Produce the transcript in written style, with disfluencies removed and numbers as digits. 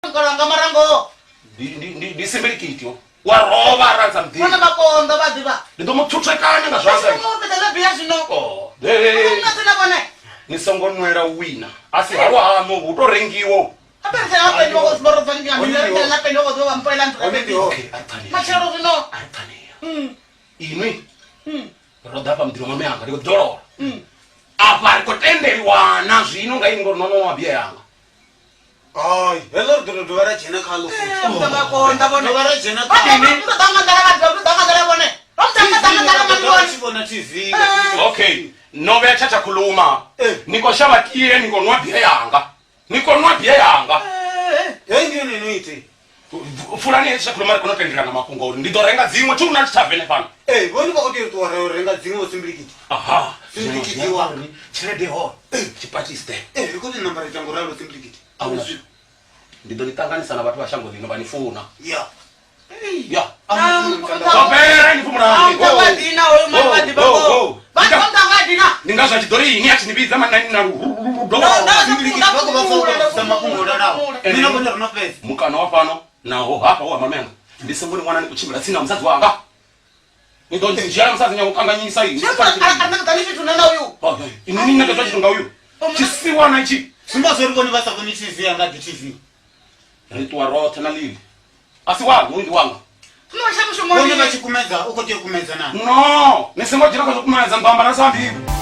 Nkalanga marango. Ndi simbilikiti wa rovha arali sa muḓivhi. Vhone vha konḓa vha ḓivha. Ndi ḓo mu thuthekanya nga zwanḓa. Vha fhedza ḽa bia zwino. Oh, hey. Ni songo nwela u wina. A si halwa haṋu hu to rengiwa. Okay, a ri pfani. Matshelo zwino. A ri pfani. Inwi ro ḓa hafha muḓini wa mme anga ndi khou ḓolola. Afha ri khou tendeliwana zwino nga inwi ngori no no nwa bia yanga. Hai, heḽo ri ḓo tou dovha ra dzhena khaḽo futhi. Vha konḓa vhone. Dovha ra dzhena Vha khaḽo. ḓo ḓa nga nḓala vha ḓo ḓa nga nḓala vhone. Vha ḓo ḓa nga nḓala mani vhone. tshi vhona TV. Okay, no vhea tsha tsha khuluma. Eh. Ni khou shavha tie ni khou nwa bia yanga. Ni khou nwa bia yanga. Heyi ndi yone ino ite. Fulani hetsha khuluma ri kone u tendelana mafhungo uri ndi ḓo renga dziṅwe thi hu na thavene fhano. Ee, vhone vha khou tea u ṱuwa ra yo renga dziṅwe vho Simbilikiti. Aha, Simbilikiti zwino wa. uri tshelede hone. Tshipatshiste. Ee, ri khou tou namba ra ita ngo ralo Simbilikiti. A huna zwithu. Ndi ḓo ni ṱanganisa na vhathu vha shango ḽino vha ni funa. Ya. Ya. Zwo fhela ni fhumulani. Ndi ngazwo a tshi ḓo ri ini a tshi ni vhidza manna ni na ludo. Simbilikiti vha khou vha pfa u khou mafhungo o lalaho. Nṋe na vhone ro no fhedza. Mukano wa fhano naho hafha hu ha mamenga. Ndi songo ni wana ni khou tshimbila tsini na musadzi wanga. Ni ḓo dzhiela musadzi nyago kanganyisa ini. Ini ni ṋekedzwa tshithu nga uyu. Tshisiwana itshi. Sumba zwo ri vhone vha sa vhoni TV yanga di TV. Ri ṱuwa roṱhe na Lili. A si wanga, uyu ndi wanga. Vhone vha tshi kumedza u khou tea u kumedza na. No, ni songo dzhena kha zwo kumedza, ni ḓo amba na sa ambiwi.